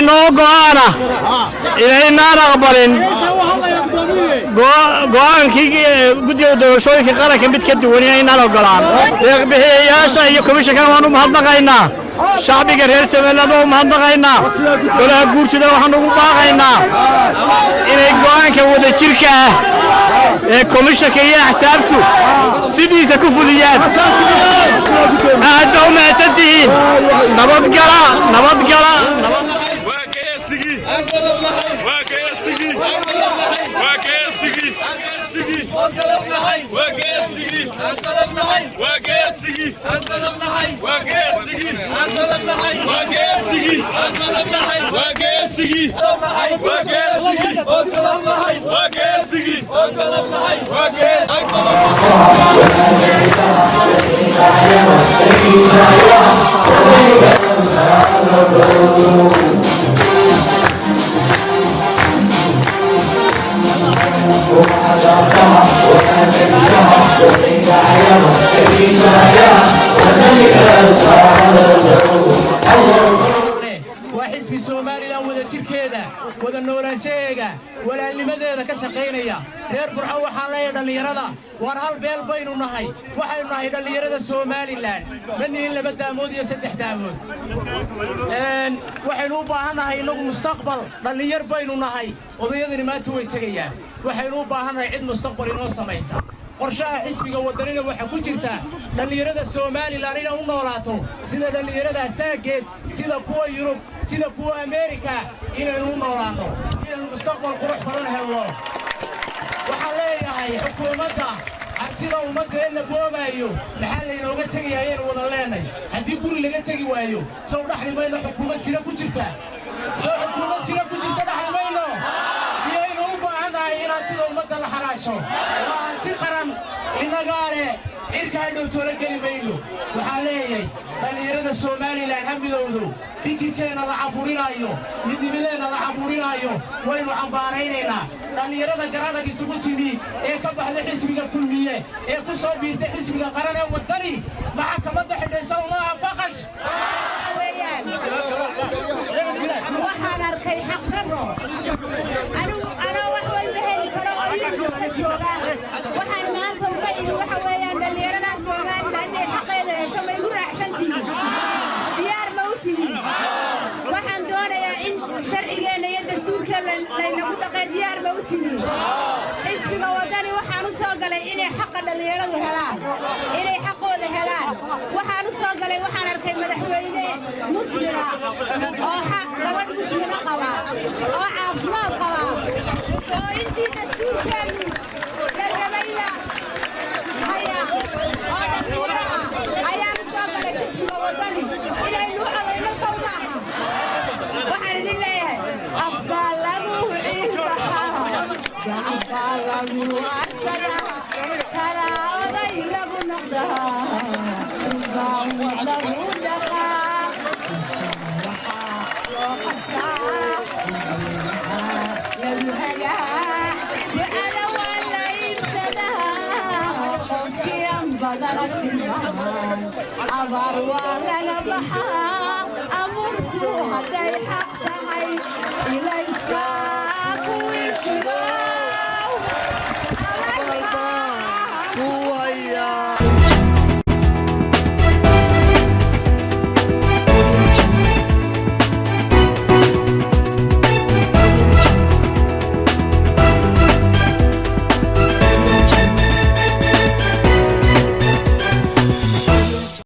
Inoo go'aana inaynaan aqbalin go'aankii guddiga doorashooyinka qaranka mid ka duwan inaynaan ogolaan. Deeqbixiyayaasha iyo komishankana waan u mahadnaqaynaa. Shacbiga reer Somaliland waan u mahadnaqaynaa. Golaha guurtida waxaan ugu baaqaynaa inay go'aanka wadajirka ah ee komishanka iyo axsaabtu sidiisa ku fuliyaan. Aad baa u mahadsantihiin. Nabadgala, nabadgala. Waa geesigii, waa geesigii, waa geesigii, waa geesigii, waa geesigii, waa geesigii, waa geesigii, waa geesigii, waa geesigii, waa geesigii, waa geesigii. Waa xisbi Somaliland wada jirkeeda, wada noolaanshaheega, walaalnimadeeda ka shaqaynaya. Reer Burco waxaan leeyahay, dhallinyarada, waar hal beel baynu nahay. Waxaynu nahay dhallinyarada Somaliland, ma nihin laba daamood iyo saddex daamood. Waxaynu u baahan nahay innagu mustaqbal. Dhallinyar baynu nahay, odayadani maanta way tegayaan. Waxaynu u baahan nahay cid mustaqbal inoo samaysa. Qorshaha xisbiga Waddanina waxaa ku jirta dhallinyarada Somaliland inay u noolaato sida dhallinyarada saaggeed, sida kuwa Yurub, sida kuwa Ameerika inaynu u noolaanno, inaynu mustaqbal qurux badan helno. Waxaan leeyahay xukuumadda, hantida ummadda ee la boobaayo maxaa laynooga tegayaa ayaynu wada leenay? Haddii guri laga tegi waayo, sow dhaxli mayno xukuumad kira ku jirta? Sow xukuumad kira ku jirta dhaxli mayno? Miyaynu u baahannahay inaad sida ummadda la xaraasho? Waa hanti qaran, innagaa leh. Cirka hadhow toola geli mayno. Waxaan leeyahay dhallinyarada Somaliland ha midowdo. Fikirkeenna la caburinaayo, midnimadeenna la caburinaayo, waynu cambaaraynaynaa. Dhallinyarada Garadag isugu timi ee ka baxda xisbiga Kulmiye ee ku soo biirtay xisbiga qaran ee Waddani, maxakamadda xidhaysa maaha faqash. Waxaan arkay xaqdarro. Anigu anoo wax walba heli karo oo Yurubka jooga, waxaan maanta uga imi waxa weeyaan dhallinyarada Somaliland inay xaqeeda hesho. Ma igu raacsan tihiin? Diyaar ma u tihiin? Waxaan doonayaa in sharcigeenna iyo dastuurkeenna laynagu dhaqee. Diyaar ma u tihiin? Xisbiga Waddani waxaan u soo galay inay xaqa dhallinyaradu helaan, inay xaqooda helaan. Waxaan u soo galay, waxaan arkay madaxweyne muslima oo gabadh muslima qaba oo caafimaad qaba oo intii dastuurkeennu la rabayba haya oo dhallinyaro ah ayaan u soo galay xisbiga Waddani. Inaynu u codayno sow maaha? Waxaan idin leeyahay, afbaa lagu ciilbaxaa, gacanbaa lagu arsadaa, talaa oday lagu noqdaa, baa lagu dhaqaa, waxaa loo qabtaa, lagu hagaa, ducada waa la iibsadaa, qofkii aan badana tilmaan, abaar waa laga baxaa, amuurtu hadday xaq tahay ilayska kuwii shiro.